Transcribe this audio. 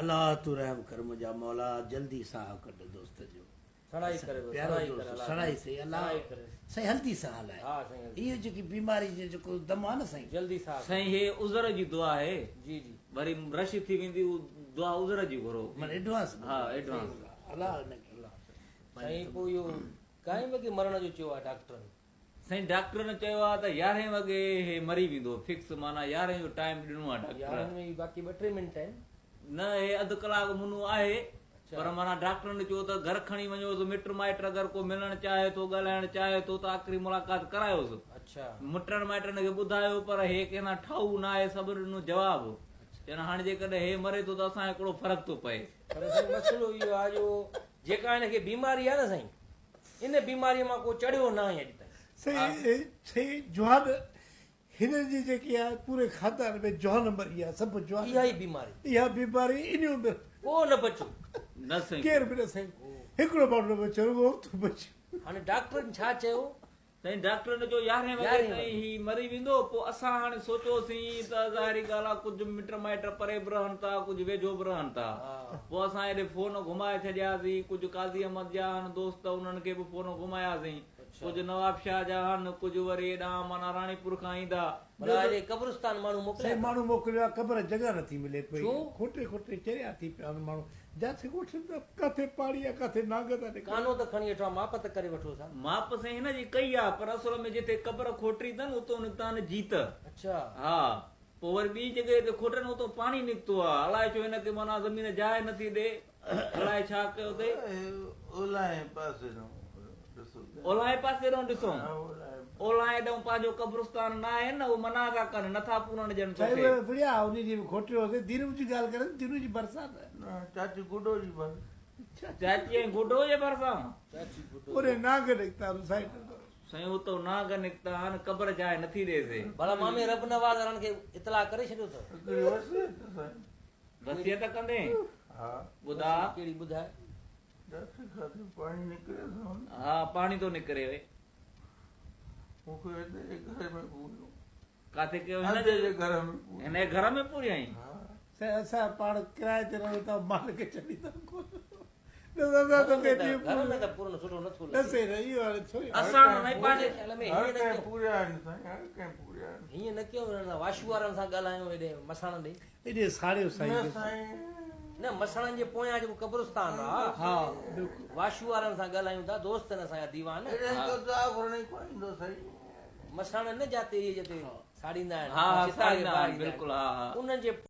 الله تون رحم ڪر منهنجا مولا جلدي ساهه ڪڍ دوست جو. سڻائي ڪري بس پيارو سڻائي دوست ڪري الله سڻائي سهي الله سڻائي ڪري سائين هلدي سان هلائي ها سائين هلدي اهو جيڪي بيماري جو جيڪو دم آ نه سائين. جلدي ساهه سائين هي عذر جي دعا آهي جي جي. وري رش ٿي ويندي اهو دعا عذر جي گهرو. معنيٰ ايڊوانس ها ايڊوانس. الله ان کي سائين پوء اهو ڪائين وڳي مرڻ جو چيو آ ڊاڪٽرن. سائين ڊاڪٽرن چيو آ ته يارهين وڳي هي مري ويندو فڪس معنيٰ يارهين جو ٽائيم ڏنو آ ڊاڪٽر. يارهن ۾ باقي ٻه ٽي منٽ آهن. نه هي اڌ ڪلاڪ منو آهي پر معنيٰ ڊاڪٽرن چيو ته گهر کڻي وڃوس مٽ مائٽ اگر ڪو ملڻ چاهي ٿو ڳالهائڻ چاهي ٿو ته آخري ملاقات ڪرايوس. مٽن مائٽن کي ٻڌايو پر هي ڪنهن سان ٺاهو نه آهي سڀ ڏنو جواب چين هاڻي جيڪڏهن هي مري ٿو ته اسان کي ڪهڙو فرق ٿو پئي. پر سائين مسئلو اهو آ جو جيڪا هن کي بيماري آ نه سائين ان بيماريء مان ڪو چڙهيو ناهي اڄ تائين. سائين سائين جوان هنن جي جيڪي آهي پوري خاندان ۾ جوان مري ويا سڀ جوان اها ئي بيماري. اها بيماري انهي عمر. ڪو نه بچيو. نه سائين. ڪير به نه سائين هڪڙو ماڻهو نه بچيو رڳو عورتون بچيون. هاڻي ڊاڪٽرن ڇا چيو؟ سائين ڊاڪٽرن چيو يارهين وڳي تائين هي مري ويندو پوء اسان هاڻي سوچيوسين ته ظاهري ڳالهه آ ڪجهه مٽ مائٽ پري به رهن ٿا ڪجهه ويجهو به رهن ٿا پوء اسان هيڏي فون گهمائي ڇڏياسين ڪجهه قاضي احمد جا آهن دوست انهن کي به فون گهماياسين ڪجهه نوابشاهه جا آهن ڪجهه وري هيڏانهن معنيٰ راڻيپور کان ايندا. ڀلا هيڏي قبرستان ماڻهو موڪليا سائين اٿا؟ ماڻهو موڪليو آ قبر جڳهه نٿي ملي پئي ڇو؟ کوٽي کوٽي چريا ٿي پيا آهن ماڻهو جاٿي ڳوٺن ته ڪاٿي پاڙي آ ڪاٿي نانگ ٿا نڪرن. ڪانو ته کڻي ويٺو آ ماپ ته ڪري وٺوس ها. ماپ سائين هن جي ڪئي آ پر اصل ۾ جتي قبر کوٽري اٿن اتو نڪتا آهن جيت. اڇا. ها پوء وري ٻي جڳهه تي کوٽن اتو پاڻي نڪتو آ الائي ڇو هن کي معنيٰ زمين جاء نٿي ڏي الائي ڇا ڪيو اٿئي. اولاهين پاسي ڏانهن ڏسو. اولاهين پاسي ڏانهن ڏسون. اولاهين ڏانهن پنهنجو قبرستان ناهي نه اهو منع ٿا ڪن نٿا پورڻ ڏين سائين توکي. اهي وڙهيا انهي جي به کوٽيو هوسي دينو جي ڳالهه ڪرين دينو جي ڀرسان نه. نه چاچي گڊو جي ڀر. چاچي ۽ گڊو جي ڀرسان. چاچي گڊو. اوري نانگ نڪتا آهن سائين. سائين اتو نانگ نڪتا آهن قبر جاء نٿي ڏي سي. ڀلا مامي رب نواز وارن کي اطلاع ڪري ڇڏيو اٿو. هڪڙي وصيت سائين. وصيت ڪندين؟ ها. ٻڌاء. ڪهڙي ٻڌاء. جاٿي کاڌي پاڻي نڪري ٿو نه. ها پاڻي ٿو نڪري وي. مون کي ادي جي گهر ۾ پوريو. ڪاٿي ڪيو هن ادي جي گهر ۾ پوريو. هن جي گهر ۾ پوريائين. ها. سائين اسان پاڻ ڪرائي تي رهون ٿا مالڪ ڇڏيندا ڪونه. ڏسندا ته ٻئي ڏينهن گهر ۾ ته پورڻ سٺو نٿو لڳي. نه سائين اهو هاڻي ڇو اسان نه سائين پنهنجي خيال ۾ هر هيئن نه ڪنهن ڪيون. پوريا آهن سائين هر ڪنهن پوريا آهن. هيئن نه ڪيون هنن سان واشو وارن سان ڳالهايون هيڏي مساڻن ڏي. ايڏي ساڙيو سائين نه کي. سائين. نه مساڻن جي پويان جيڪو قبرستان آ. ها بلڪل. واشو وارن سان ڳالهايون ٿا دوست آهن اسان جا ديوان. اهڙي ڪو دعا گهرڻ ئي ڪونه ايندو سائين. مساڻن نه جاتي اهي جتي ساڙيندا آهن ها ها چتا کي ساڙيندا باهه آهن ڏيندا بلڪل ها ها. آهن انهن جي.